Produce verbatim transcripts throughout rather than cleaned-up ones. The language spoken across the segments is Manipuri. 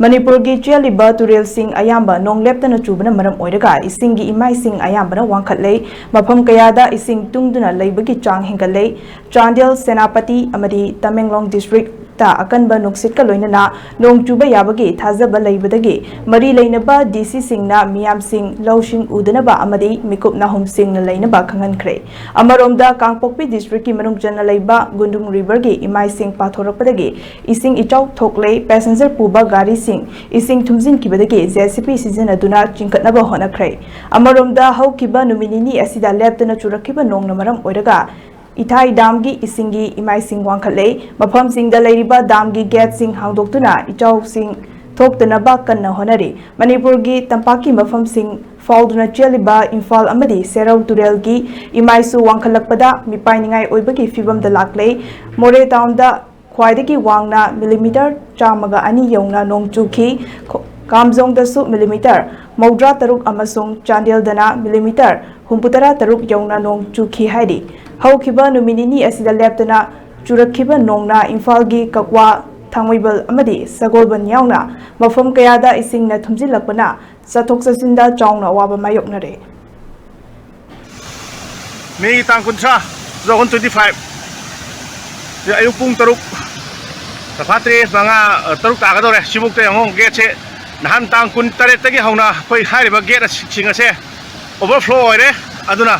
ꯃꯅꯤꯄꯨꯔꯒꯤ ꯆꯦꯜꯂꯤꯕ ꯇꯨꯔꯦꯜꯁꯤꯡ ꯑꯌꯥꯝꯕ ꯅꯣꯡ ꯂꯦꯞꯇꯅ ꯆꯨꯕꯅ ꯃꯔꯝ ꯑꯣꯏꯔꯒ ꯏꯁꯤꯡꯒꯤ ꯏꯃꯥꯏꯁꯤꯡ ꯑꯌꯥꯝꯕꯅ ꯋꯥꯡꯈꯠꯂꯦ꯫ ꯃꯐꯝ ꯀꯌꯥꯗ ꯏꯁꯤꯡ ꯇꯨꯡꯗꯨꯅ ꯂꯩꯕꯒꯤ ꯆꯥꯡ ꯍꯦꯟꯒꯠꯂꯦ꯫ ꯆꯥꯟꯗꯦꯜ, ꯁꯦꯅꯥꯄꯇꯤ ꯑꯃꯗꯤ ꯇꯃꯦꯡꯂꯣꯡ ꯗꯤꯁꯇ꯭ꯔꯤꯛꯇ ꯑꯀꯟꯕ ꯅꯨꯡꯁꯤꯠꯀ ꯂꯣꯏꯅꯅ ꯅꯣꯡ ꯆꯨꯕ ꯌꯥꯕꯒꯤ ꯊꯥꯖꯕ ꯂꯩꯕꯗꯒꯤ ꯃꯔꯤ ꯂꯩꯅꯕ ꯗꯤ ꯁꯤꯁꯤꯡꯅ ꯃꯤꯌꯥꯝꯁꯤꯡ ꯂꯧꯁꯤꯡ ꯎꯗꯅꯕ ꯑꯃꯗꯤ ꯃꯤꯀꯨꯞ ꯅꯥꯍꯨꯝꯁꯤꯡꯅ ꯂꯩꯅꯕ ꯈꯪꯍꯟꯈ꯭ꯔꯦ꯫ ꯑꯃꯔꯣꯝꯗ, ꯀꯥꯡꯄꯣꯛꯄꯤ ꯗꯤꯁꯇ꯭ꯔꯤꯛꯀꯤ ꯃꯅꯨꯡ ꯆꯟꯅ ꯂꯩꯕ ꯒꯨꯟꯗꯨꯡ ꯔꯤꯚꯔꯒꯤ ꯏꯃꯥꯏꯁꯤꯡ ꯄꯥꯊꯣꯔꯛꯄꯗꯒꯤ ꯏꯁꯤꯡ ꯏꯆꯥꯎ ꯊꯣꯛꯂꯦ꯫ ꯄꯦꯁꯦꯟꯖꯔ ꯄꯨꯕ ꯒꯥꯔꯤꯁꯤꯡ ꯏꯁꯤꯡ ꯊꯨꯝꯖꯤꯟꯈꯤꯕꯗꯒꯤ ꯖꯦ ꯁꯤ ꯕꯤ ꯁꯤꯖꯤꯟꯅꯗꯨꯅ ꯆꯤꯡꯈꯠꯅꯕ ꯍꯣꯠꯅꯈ꯭ꯔꯦ꯫ ꯑꯃꯔꯣꯝꯗ, ꯍꯧꯈꯤꯕ ꯅꯨꯃꯤꯠ ꯅꯤꯅꯤ ꯑꯁꯤꯗ ꯂꯦꯞꯇꯅ ꯆꯨꯔꯛꯈꯤꯕ ꯅꯣꯡꯅ ꯃꯔꯝ ꯑꯣꯏꯔꯒ ꯏꯊꯥꯏ ꯗꯥꯝꯒꯤ ꯏꯁꯤꯡꯒꯤ ꯏꯃꯥꯏꯁꯤꯡ ꯋꯥꯡꯈꯠꯂꯦ꯫ ꯃꯐꯝꯁꯤꯡꯗ ꯂꯩꯔꯤꯕ ꯗꯥꯝꯒꯤ ꯒꯦꯠꯁꯤꯡ ꯍꯥꯡꯗꯣꯛꯇꯨꯅ ꯏꯆꯥꯎꯁꯤꯡ ꯊꯣꯛꯇꯅꯕ ꯀꯟꯅ ꯍꯣꯠꯅꯔꯤ꯫ ꯃꯅꯤꯄꯨꯔꯒꯤ ꯇꯝꯄꯥꯛꯀꯤ ꯃꯐꯝꯁꯤꯡ ꯐꯥꯎꯗꯨꯅ ꯆꯦꯜꯂꯤꯕ ꯏꯝꯐꯥꯜ ꯑꯃꯗꯤ ꯁꯦꯔꯧ ꯇꯨꯔꯦꯜꯒꯤ ꯏꯃꯥꯏꯁꯨ ꯋꯥꯡꯈꯠꯂꯛꯄꯗ ꯃꯤꯄꯥꯏꯅꯤꯡꯉꯥꯏ ꯑꯣꯏꯕꯒꯤ ꯐꯤꯕꯝꯗ ꯂꯥꯛꯂꯦ꯫ ꯃꯣꯔꯦ ꯇꯥꯎꯟꯗ ꯈ꯭ꯋꯥꯏꯗꯒꯤ ꯋꯥꯡꯅ ꯃꯤꯂꯤꯃꯤꯇꯔ ꯆꯥꯝꯃꯒ ꯑꯅꯤ ꯌꯧꯅ ꯅꯣꯡ ꯆꯨꯈꯤ꯫ ꯈꯣ-, ꯀꯥꯝꯖꯣꯡꯗꯁꯨ ꯃꯤꯂꯤꯃꯤꯇꯔ ꯃꯧꯗ꯭ꯔꯥ ꯇꯔꯨꯛ ꯑꯃꯁꯨꯡ ꯆꯥꯟꯗꯦꯜꯗꯅ ꯃꯤꯂꯤꯃꯤꯇꯔ ꯍꯨꯝꯐꯨꯇꯔꯥ ꯇꯔꯨꯛ ꯌꯧꯅ ꯅꯣꯡ ꯆꯨꯈꯤ ꯍꯥꯏꯔꯤ꯫ ꯍꯧꯈꯤꯕ ꯅꯨꯃꯤꯠ ꯅꯤꯅꯤ ꯑꯁꯤꯗ ꯂꯦꯞꯇꯅ ꯆꯨꯔꯛꯈꯤꯕ ꯅꯣꯡꯅ ꯏꯝꯐꯥꯜꯒꯤ ꯀꯛꯋꯥ, ꯊꯥꯡꯃꯩꯕꯟ ꯑꯃꯗꯤ ꯁꯒꯣꯜꯕꯟ ꯌꯥꯎꯅ ꯃꯐꯝ ꯀꯌꯥꯗ ꯏꯁꯤꯡꯅ ꯊꯨꯝꯖꯤꯜꯂꯛꯄꯅ ꯆꯠꯊꯣꯛ ꯆꯠꯁꯤꯟꯗ ꯆꯥꯎꯅ ꯑꯋꯥꯕ ꯃꯥꯌꯣꯛꯅꯔꯦ꯫ ꯃꯦꯒꯤ ꯇꯥꯡ ꯀꯨꯟꯊ꯭ꯔꯥ, two thousand twenty five, ꯑꯌꯨꯛ ꯄꯨꯡ ꯇꯔꯨꯛ, ꯇꯐꯥ ꯇꯔꯦꯠ, ꯃꯉꯥ, ꯇꯔꯨꯛ ꯇꯥꯒꯗꯧꯔꯦ꯫ ꯁꯤꯐꯥꯎꯗ ꯌꯦꯡꯉꯣ, ꯒꯦꯠꯁꯦ ꯅꯍꯥꯟ ꯇꯥꯡ ꯀꯨꯟ ꯇꯔꯦꯠꯇꯒꯤ ꯍꯧꯅ ꯑꯩꯈꯣꯏ ꯍꯥꯏꯔꯤꯕ ꯒꯦꯠꯁꯤꯡ ꯑꯁꯦ ꯑꯣꯚꯔꯐ꯭ꯂꯣ ꯑꯣꯏꯔꯦ꯫ ꯑꯗꯨꯅ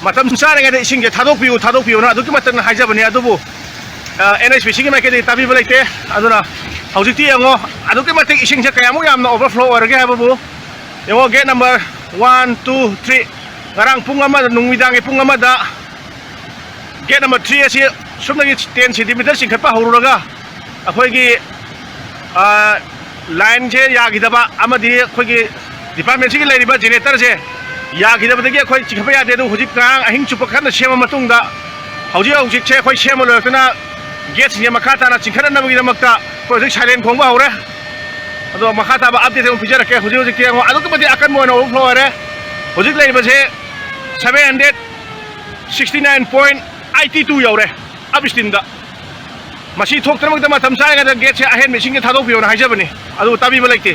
ꯃꯇꯝ ꯆꯥꯔꯤꯉꯩꯗ ꯏꯁꯤꯡꯁꯦ ꯊꯥꯗꯣꯛꯄꯤꯌꯨ, ꯊꯥꯗꯣꯛꯄꯤꯌꯨꯅ ꯑꯗꯨꯛꯀꯤ ꯃꯇꯤꯛ ꯍꯥꯏꯖꯕꯅꯤ꯫ ꯑꯗꯨꯕꯨ, ꯑ, ꯑꯦꯟ ꯑꯩꯆ ꯄꯤ ꯁꯤꯒꯤ ꯃꯥꯏꯀꯩꯗꯒꯤ ꯇꯥꯕꯤꯕ ꯂꯩꯇꯦ꯫ ꯑꯗꯨꯅ ꯍꯧꯖꯤꯛꯇꯤ ꯌꯦꯡꯉꯣ, ꯑꯗꯨꯛꯀꯤ ꯃꯇꯤꯛ ꯏꯁꯤꯡꯁꯦ ꯀꯌꯥꯃꯨꯛ ꯌꯥꯝꯅ ꯑꯣꯚꯔꯐ꯭ꯂꯣ ꯑꯣꯏꯔꯒꯦ ꯍꯥꯏꯕꯕꯨ ꯌꯦꯡꯉꯣ꯫ Gate number one, two, three, ꯉꯔꯥꯡ ꯄꯨꯡ ꯑꯃꯗ, ꯅꯨꯃꯤꯗꯥꯡꯒꯤ ꯄꯨꯡ ꯑꯃꯗ ꯒꯦꯠ ꯅꯝꯕꯔ ꯊ꯭ꯔꯤ ꯑꯁꯤ ꯁꯨꯞꯅꯒꯤ ꯇꯦꯟ ꯁꯦꯟꯇꯤꯃꯤꯇꯔ ꯆꯤꯡꯈꯠꯄ ꯍꯧꯔꯨꯔꯒ ꯑꯩꯈꯣꯏꯒꯤ, ꯑ, ꯂꯥꯏꯟꯁꯦ ꯌꯥꯈꯤꯗꯕ ꯑꯃꯗꯤ ꯑꯩꯈꯣꯏꯒꯤ ꯗꯤꯄꯥꯔꯠꯃꯦꯟꯁꯤꯒꯤ ꯂꯩꯔꯤꯕ ꯖꯦꯅꯦꯔꯦꯇꯔꯁꯦ ꯌꯥꯈꯤꯗꯕꯗꯒꯤ ꯑꯩꯈꯣꯏ ꯆꯤꯡꯈꯠꯄ ꯌꯥꯗꯦ꯫ ꯑꯗꯨ ꯍꯧꯖꯤꯛ ꯉꯔꯥꯡ ꯑꯍꯤꯡ ꯆꯨꯞꯄ ꯀꯟꯅ ꯁꯦꯝꯃ ꯃꯇꯨꯡꯗ ꯍꯧꯖꯤꯛ ꯍꯧꯖꯤꯛꯁꯦ ꯑꯩꯈꯣꯏ ꯁꯦꯝꯕ ꯂꯣꯏꯔꯛꯇꯅ ꯒꯦꯠꯁꯤꯡꯁꯦ ꯃꯈꯥ ꯇꯥꯅ ꯆꯤꯡꯈꯠꯅꯅꯕꯒꯤꯗꯃꯛꯇ ꯑꯩꯈꯣꯏ ꯍꯧꯖꯤꯛ ꯁꯥꯏꯔꯦꯟ ꯈꯣꯡꯕ ꯍꯧꯔꯦ꯫ ꯑꯗꯣ ꯃꯈꯥ ꯇꯥꯕ ꯑꯞꯗꯦꯠ ꯑꯃꯨꯛ ꯄꯤꯖꯔꯛꯀꯦ꯫ ꯍꯧꯖꯤꯛ ꯍꯧꯖꯤꯛꯇꯤ ꯌꯦꯡꯉꯣ, ꯑꯗꯨꯛꯀꯤ ꯃꯇꯤꯛ ꯑꯀꯟꯕ ꯑꯣꯏꯅ ꯑꯣꯚꯔꯐ꯭ꯂꯣ ꯑꯣꯏꯔꯦ꯫ ꯍꯧꯖꯤꯛ ꯂꯩꯔꯤꯕꯁꯦ seven hundred sixty nine point eighty two ꯌꯧꯔꯦ ꯑꯞ ꯁ꯭ꯇ꯭ꯔꯤꯝꯗ꯫ ꯃꯁꯤ ꯊꯣꯛꯇꯅꯕꯒꯤꯗꯃꯛ ꯃꯇꯝ ꯆꯥꯔꯤꯉꯩꯗ ꯒꯦꯠꯁꯦ ꯑꯍꯦꯟꯕ ꯏꯁꯤꯡꯁꯦ ꯊꯥꯗꯣꯛꯄꯤꯌꯣꯅ ꯍꯥꯏꯖꯕꯅꯤ꯫ ꯑꯗꯨꯕꯨ ꯇꯥꯕꯤꯕ ꯂꯩꯇꯦ꯫